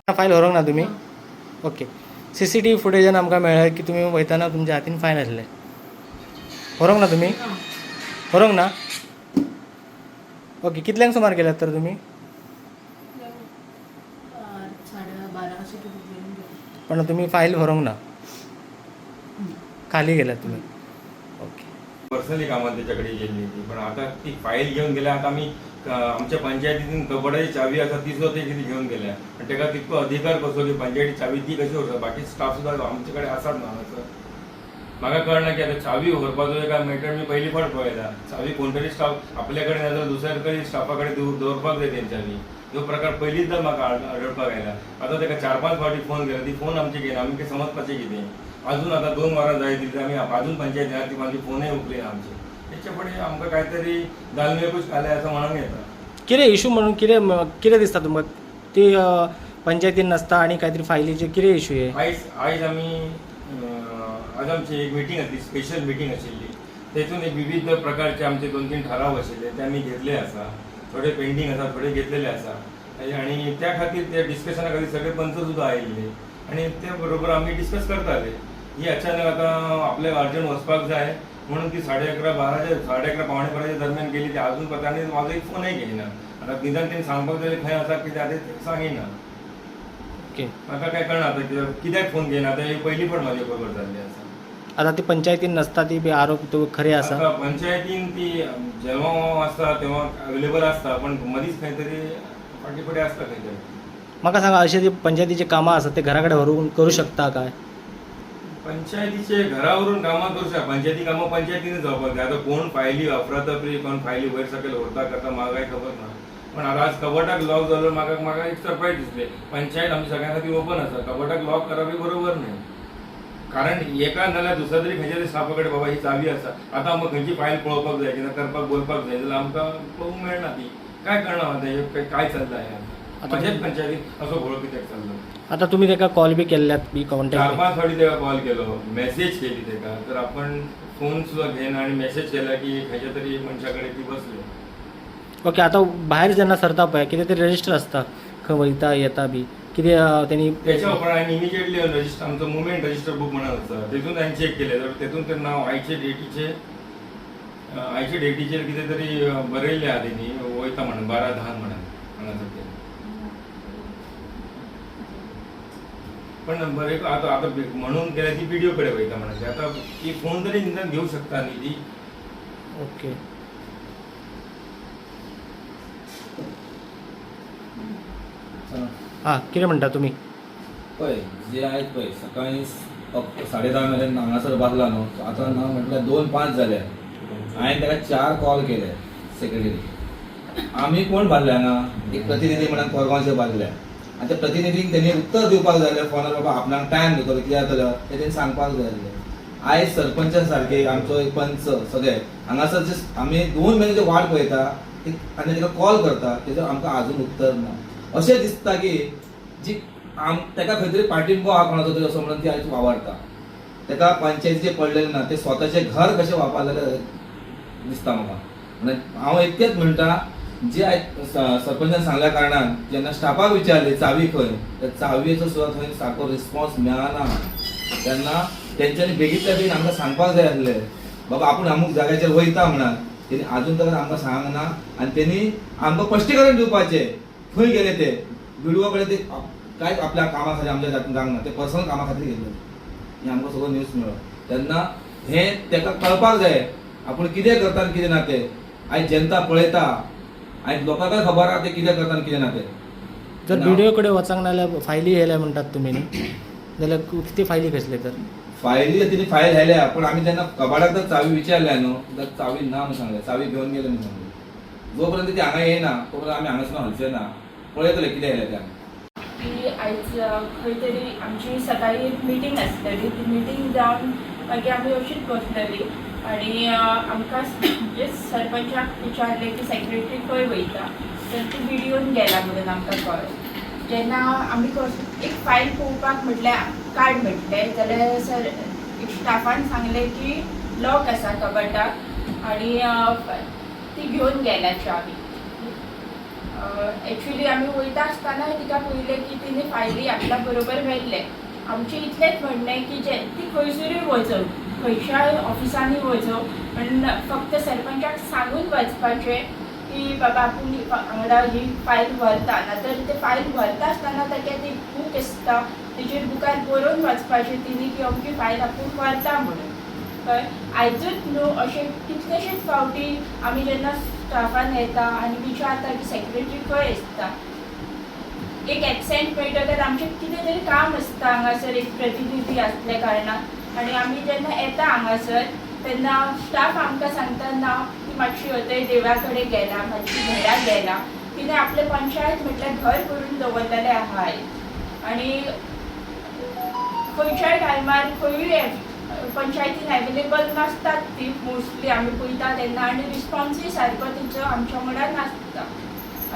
File व्हरूंक ना तुमी? ओके. सीसीटीव्ही फुटेजान आमकां मेळ्ळें की तुमी वयतना तुमच्या हातीन फायल आसलें. व्हरूंक ना तुमी? व्हरूंक ना? ओके. कितल्यांक सुमार गेल्यात तर तुमी? 12:30 अशें कितें घेवन गेले. पण तुमी फायल व्हरूंक ना, खाली गेल्यात तुमी. ओके. पर्सनली कामां तेच्या कडेन गेल्ली ती, पण आतां ती फायल घेवन गेल्या. आतां आमी आमच्या पंचायतीन कबडाची चावी आसा ती सुद्दां ते कितें घेवन गेल्या आनी तेका तितको अधिकार कसो की पंचायती चावी ती कशी व्हरता? बाकी स्टाफ सुद्दां आमचे कडेन आसात न्हू हांगासर. म्हाका कळना की आतां चावी व्हरपाचो काय मॅटर. मी पयली फावट पळयता. चावी कोण तरी स्टाफ आपल्या कडेन नाजाल्यार दुसऱ्या कडेन स्टाफा कडेन दवरपाक जाय तेंच्यांनी. ह्यो प्रकार पयलींच म्हाका आढळपाक आयला. आतां तेका 4-5 फावटी फोन केला, ती फोन आमचे घेयना. आमी कितें समजपाचें कितें? अजून आतां 2 वरां जायत दिली, आमी अजून पंचायत ती म्हाजी फोनय उखलिना आमचे. तेच्या फुडें आमकां काय तरी दाल में कुछ कालें असं म्हणूंक येता. कितें इशू म्हणून कितें कितें दिसता तुमकां ती पंचायतीन नासता आनी कांय तरी फायलीचे कितें इशू हे? आयज आयज आमी आज आमची एक मिटींग आसली, स्पेशल मिटींग आशिल्ली. तेतून एक विविध प्रकारचे आमचे 2-3 ठराव आशिल्ले, ते आमी घेतले आसा. थोडे पेंडींग आसा, थोडे घेतलेले आसा आनी त्या खातीर त्या डिस्कशना खातीर सगळे पंच सुद्दां आयिल्ले आनी त्या बरोबर आमी डिस्कस करताले. ही अचानक आतां आपल्याक अर्जंट वचपाक जाय म्हणून ती 11:30 बाराच्या 11:30 11:45च्या दरम्यान गेली. ती अजून पत्ता आनी म्हाजो एक फोनय घेयना. आतां निदान तेणी सांगपाक जाय खंय आसा कितें, आतां तें सांगिना. ओके. म्हाका काय कळना आतां कित्याक फोन घेयना. आतां ही पयली फावट म्हाजे बरोबर जाल्ली आसा. आतां ती पंचायतीन नासता ती बी आरोप तो खरे आसा? आतां पंचायतीन ती जेव्हा आसता तेव्हा अवेलेबल आसता, पण मदींच खंय तरी फाटीं फुडें आसता खंय तरी. म्हाका सांगा, अशें जे पंचायतीचे कामां आसात ते घरा कडेन व्हरून करूं शकता काय? पंचायतीचे घरा व्हरून कामां करूं शकता. पंचायती कामां पंचायतीनच जावपाक जाय. आतां कोण फायली अफरातफरी, कोण फायली वयर सकयल व्हरता करता, म्हाका कांय खबर ना. पण आतां आज कबटाक लॉक जालो, म्हाका म्हाका एक सरप्रायज दिसलें. पंचायत आमच्या सगळ्यां खातीर ओपन आसा, कबटाक लॉक करप ही बरोबर न्हय. कारण एका नाल्यार दुसऱ्या तरी खंयच्या तरी स्टाफा कडेन बाबा ही चावी आसा, आतां आमकां खंयची फायल पळोवपाक जाय, कितें करपाक बोलपाक जाय जाल्यार आमकां पळोवंक मेळना ती. काय कळना आतां हें काय चल्लां हें. आतां म्हज्याच पंचायतीन असो घोळ कित्याक चल्ला? आतां तुमी ताका कॉल बी केल्ल्यात बी कॉन्टॅक्ट? 4-5 फावटी तेका कॉल केलो, मॅसेज केली तेका, तर आपण फोन सुद्दां घेयना आनी मॅसेज केला की खंयच्या तरी मनशा कडेन ती बसली. ओके. आतां भायर जेन्ना सरता पळय कितें तरी रजिस्टर आसता, खंय वयता येता बी कितें तेणी त्याच्या उपरांत हांवें इमिजिएटली रजिस्टर, आमचो मुवमेंट रजिस्टर बूक म्हणून आसा, तेतून हांवें चॅक केलें तर तेतून ते नांव आयचे डेटीचेर कितें तरी बरयल्लें आहा तेणी वयता म्हणून 12:10 म्हणून हांगासर ते. पण बरें आतां आतां म्हणून गेल्यार ती बीडीओ कडेन वयता म्हणून आतां ती फोन तरी निदान घेवंक शकता न्ही ती. ओके. आं, कितें म्हणटा तुमी? पळय जे आयज पळय सकाळी 10:30 मेरेन हांगासर बाजला न्हू, आतां ना म्हटल्यार 2:05 जाल्या. हांवें ताका 4 कॉल केले सेक्रेटरी. आमी कोण बाजले हांगा एक प्रतिनिधी म्हणून कोरगांवचे बाजले आनी त्या प्रतिनिधीक तेणी उत्तर दिवपाक जाय जाल्यार फोनार बाबा आपणाक टायम दितलो कितें जातलो तें तेणी सांगपाक जाय आसलें. आयज सरपंचा सारके आमचो एक पंच सगळे हांगासर जे आमी 2 म्हयने जे वाट पळयता आनी ताका कॉल करता तेजो आमकां आजून उत्तर ना. अशें दिसता की जी ताका खंय तरी पाठिंबो आहा कोणाचो तरी असो म्हणून ती आयज वावरता. ताका पंचायतीचें पडलेलें ना, ते स्वताचें घर कशें वापरलेलें दिसता म्हाका. म्हणून हांव इतकेंच म्हणटा, जे आयज सरपंचान सांगल्या कारणान जेन्ना स्टाफाक विचारले चावी खंय, त्या चावयेचो सुद्दां थंय सारको रिस्पॉन्स मेळना. तेन्ना तेंच्यांनी बेगीतल्या बेगीन आमकां सांगपाक जाय आसलें बाबा आपूण अमूक जाग्याचेर वयता म्हणून. तेणी आजून तरी आमकां सांगना आनी तेणी आमकां स्पश्टीकरण दिवपाचें खंय गेले ते. बीडीओ कडेन ते कांयच आपल्या कामा खातीर आमच्या जावंक ना, ते पर्सनल कामा खातीर गेल्ले हें आमकां सगळो न्यूज मेळ्ळो. तेन्ना हें ताका कळपाक जाय आपूण कितें करता आनी कितें ना तें. आयज जनता पळयता, आयज लोकांकय खबर आहा ते कितें करता आनी कितें ना तें. जर बीडीओ कडेन वचूंक ना जाल्यार फायली येयल्या म्हणटात तुमी न्ही, जाल्यार कितें फायली कसले तर? फायली तिने फायल व्हेल्या, पण आमी जेन्ना कबाडाक जर चावी विचारल्या न्हू जाल्यार चावी ना म्हणून सांगलें, चावी घेवन गेले म्हणून सांगलें. जो पर्यंत ती हांगा येयना तो पर्यंत आमी हांगासून हलचे ना. पळयतले कितें येयलें तें आमी. की आयज खंय तरी आमची सकाळी एक मिटींग आसतली, ती मिटींग जावन मागीर आमी अशीच बसलेली आनी आमकां म्हणजे सरपंचाक विचारलें की सेक्रेटरी खंय वयता, तर ती बीडीओन गेला म्हणून आमकां कळ्ळें. जेन्ना आमी एक फायल पळोवपाक म्हटल्यार कार्ड म्हटलें जाल्यार सर एक स्टाफान सांगलें की लॉक आसा कबटाक आनी ती घेवन गेल्या चावी. एक्चुली आमी वयता आसतना तिका पळयलें की तिणे फायली आपल्या बरोबर व्हेल्ले. आमचें इतलेंच म्हणणें की जे ती खंयसरूय वचो, खंयच्याय ऑफिसांनी वचो, पण फक्त सरपंचाक सांगून वचपाचें की बाबा आपूण हांगा ही फायल व्हरता, नातर ते फायल व्हरता आसतना ताका ती बूक आसता तेजेर बुकार बरोवन वचपाचें तिणी की अमकी फायल आपूण व्हरता म्हणून. कळ्ळें? आयजूच न्हू, अशें कितलेशेच फावटी आमी जेन्ना स्टाफान येता आनी विचारता की सेक्रेटरी खंय आसता, एक एबसेंट मेळटकच आमचें कितें तरी काम आसता हांगासर एक प्रतिनिधी आसल्या कारणान, आनी आमी जेन्ना येता हांगासर तेन्ना स्टाफ आमकां सांगता ना ती मातशी थंय देवळा कडेन गेला, मातशी घरा गेला, तिणें आपलें पंचायत म्हटल्यार घर करून दवरलेलें आहा. आनी खंयच्याय टायमार खंयूय पंचायतीन एवेलेबल नासतात ती मोस्टली आमी पळयता तेन्ना, आनी रिस्पोन्सूय सारको तिचो आमच्या वांगडा नासता.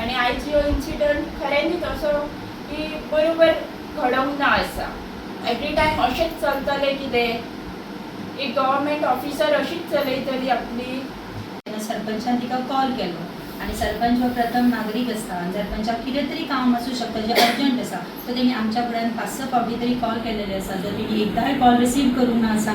आनी आयज हो इन्सिडंट खऱ्यांनीच असो की बरोबर घडोवंक ना आसा. एवरी टायम अशेंच चलतलें कितें, एक गव्हर्मेंट ऑफिसर अशीच चलयतली आपली. तेन्ना सरपंचान तिका कॉल केलो आनी सरपंच हो प्रथम नागरीक आसता आनी सरपंचाक कितें तरी काम आसूं शकता जें अर्जंट आसा, सो तेणी आमच्या फुड्यान 5-6 फावटी तरी कॉल केलेले आसा. जर तेणी एकदांय कॉल रिसीव करूंक ना आसा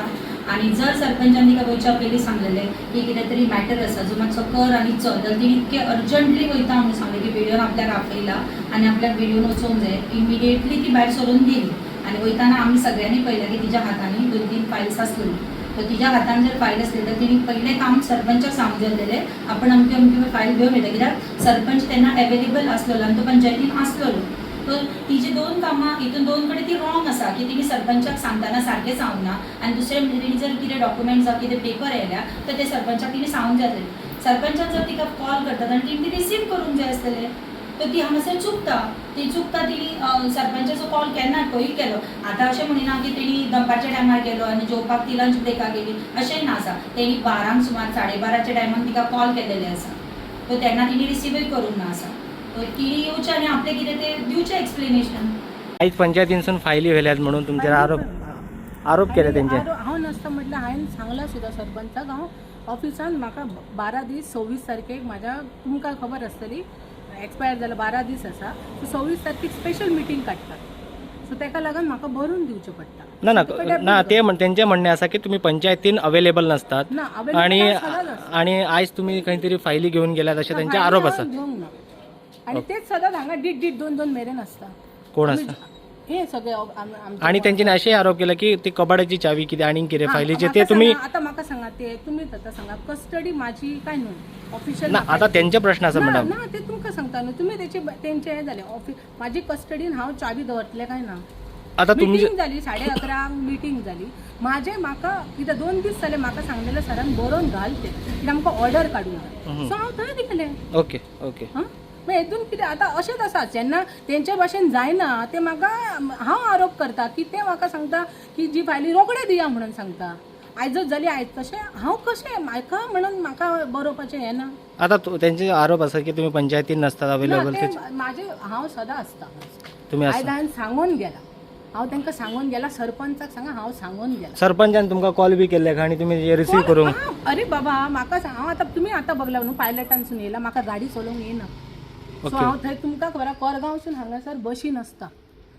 आनी जर सरपंचान तिका वयच्या पयलीं सांगलेलें की कितें तरी मॅटर आसा जो मातसो कर आनी चल, जाल्यार तिणी इतकें अर्जंटली वयता म्हणून सांगलें की विडियोन आपल्याक आपयला आनी आपल्याक विडियोन वचोंक जाय. इमिडिएटली ती भायर सरून गेली आनी वयताना आमी सगळ्यांनी पळयलें की तिच्या हातांनी 2-3 फायल्स आसलेली. तर तिच्या हातान जर फायल आसली तर तिणी पयलें काम सरपंचाक सांगूंक जाय आसलेलें आपण अमकी अमकी फायल घेवन येता, कित्याक सरपंच तेन्ना एवेलेबल आसलेलो आनी तो पंचायतीन आसलेलो. तर तिजी 2 कामां हितून 2 कडेन ती रॉंग आसा की तिणी सरपंचाक सांगतना सारकें सांगूंक ना आनी दुसरें म्हणजे तिणी जर कितें डॉक्युमेंट जावं कितें पेपर येयल्या तर ते सरपंचाक तिणी सांगूंक जाय आसलेलें. सरपंचान जर तिका कॉल करतात आनी तिणी ती रिसीव करूंक जाय आसलेलें, तर ती हांगासर चुकता. ती चुकता, तिणी सरपंचाचो कॉल केन्ना खंय केलो. आतां अशें म्हणिना की तेणी दनपारच्या टायमार केलो आनी जेवपाक ती लंच ब्रेकाक गेली, अशेंय ना आसा. तेणी 12 सुमार 12:30च्या टायमार तिका कॉल केलेले आसा, तर तेन्ना तिणी रिसिवूय करूंक ना आसा. तर तिणी येवचें आनी आपलें कितें तें दिवचें एक्सप्लेनेशन. आयज पंचायतीनसून फायली व्हेल्यात म्हणून तुमचेर आरोप केले तेंचे. हांव नासता म्हटल्यार हांवें सांगलां सुद्दां सरपंचाक, हांव ऑफिसान म्हाका 12 दीस 26 तारखेक म्हाज्या तुमकां खबर आसतली एक्सपायर जाल्यार 12 दीस आसा, सो 26 तारखेक स्पेशल मिटींग काडटात, सो ताका लागून म्हाका बरोवन दिवचें पडटा. ना ना ना, ते तेंचें म्हणणें आसा की तुमी पंचायतीन अवेलेबल नासतात ना आणि अवेलेबल सदांच आणि आयज तुमी खंय तरी फायली घेवन गेल्यात अशें तेंचे आरोप आसा. घेवंक ना आनी तेच सदांच हांगा did did 2-2 मेरेन आसता. कोण आसता हे सगळे आणि तेंच्यानी अशेंय आरोप केला की ती कबाडाची चावी कितें आनी कितें फायलीचे ते तुमी आतां म्हाका सांगा, ते तुमी आतां सांगा कस्टडी माझी काय न्हू ऑफिशियल ना, आतां तेंचे प्रश्न आसा मॅडम. ना ते तुमकां सांगता न्हू तुमी तेंचे हें जालें ऑफिस माझी कस्टडीन हांव चावी दवरतलें काय ना. आतां तुमचे मिटींग जाली 11:30 मिटींग जाली माझे म्हाका कितें 2 दीस जाले म्हाका सांगलेलें सरान बरोवन घाल तें कित्याक आमकां ऑर्डर काडूंक जाय, सो हांव थंय दिलें. ओके ओके हां मागीर हेतून कितें आतां अशेंच आसा जेन्ना तेंचे भाशेन जायना ते म्हाका हांव आरोप करता की ते म्हाका सांगता की जी फायली रोखडे दिया म्हणून सांगता. आयजच जाली आयज तशें हांव कशें म्हाका म्हणून म्हाका बरोवपाचें हें ना. आतां तेंचे आरोप आसा की तुमी पंचायतीन नासतात अवेलेबल, ना, ते माझे हांव सदां आसता. तुमी आयज आसता. हांवें सांगून गेला, हांव तांकां सांगून गेला सरपंचाक सांगा हांव सांगून गेला. सरपंचान तुमकां कॉल बी केल्ले का आनी तुमी रिसीव करूंक? अरे बाबा म्हाका सांग, हांव आतां तुमी आतां बगला न्हू पायलटानसून येयला, म्हाका गाडी चलोवंक येयना, सो हांव थंय तुमकां खबर आहा कोरगांवसून हांगासर बशी नासता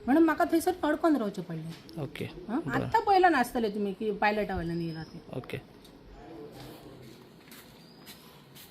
म्हणून म्हाका थंयसर अडकोन रावचें पडलें. ओके आत्तां पळयलां नासतलें तुमी की पायलटा वयल्यान येयला तें. ओके.